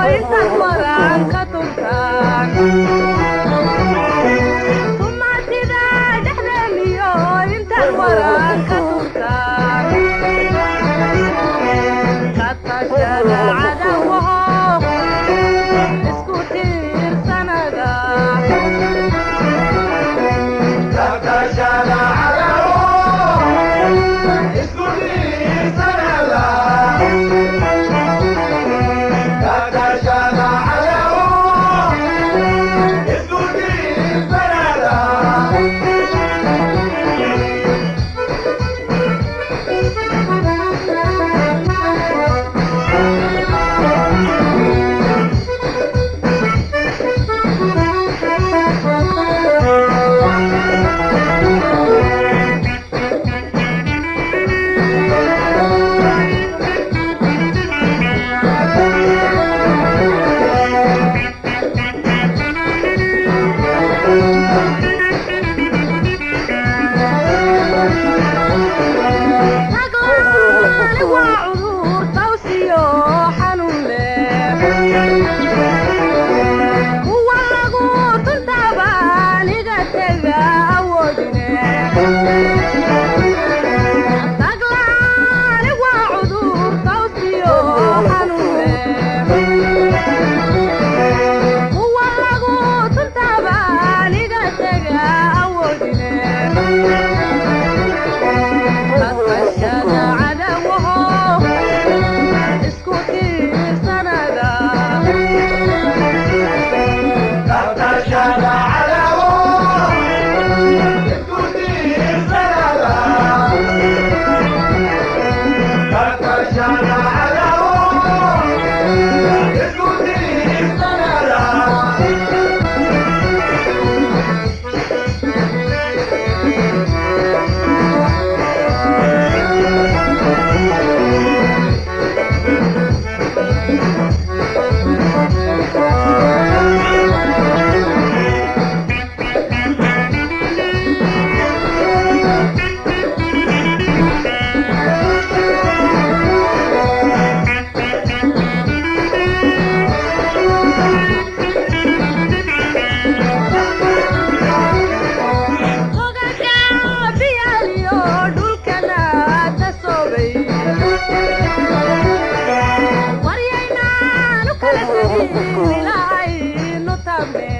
Intaad waran ka tuntaan tumaatida dhexdeeniyo, intaad waran ka tuntaan, ka tashada cadawaho, isku tiirsanada. Ka tashada cadawo, isku tiirsanada. Ka tashada cadawo, isku tiirsanada. Taglaani waa cudur tawsiyo xanuun leh, kuwa lagu tuntaabaan iga tega awoodine. Taglaani waa cudur tawsiyo xanuun leh, kuwa lagu tuntaabaan iga tega awoodine. Ka tashada cadawaho, isku tiirsanada. Ka tashada cadawo, isku tiirsanada. Ka tashada cadawo, isku tiirsanada. Hogaga biyaaliyo dhulkana tasoobay, waryaynaanu kala tegin ilaa aynu taabne.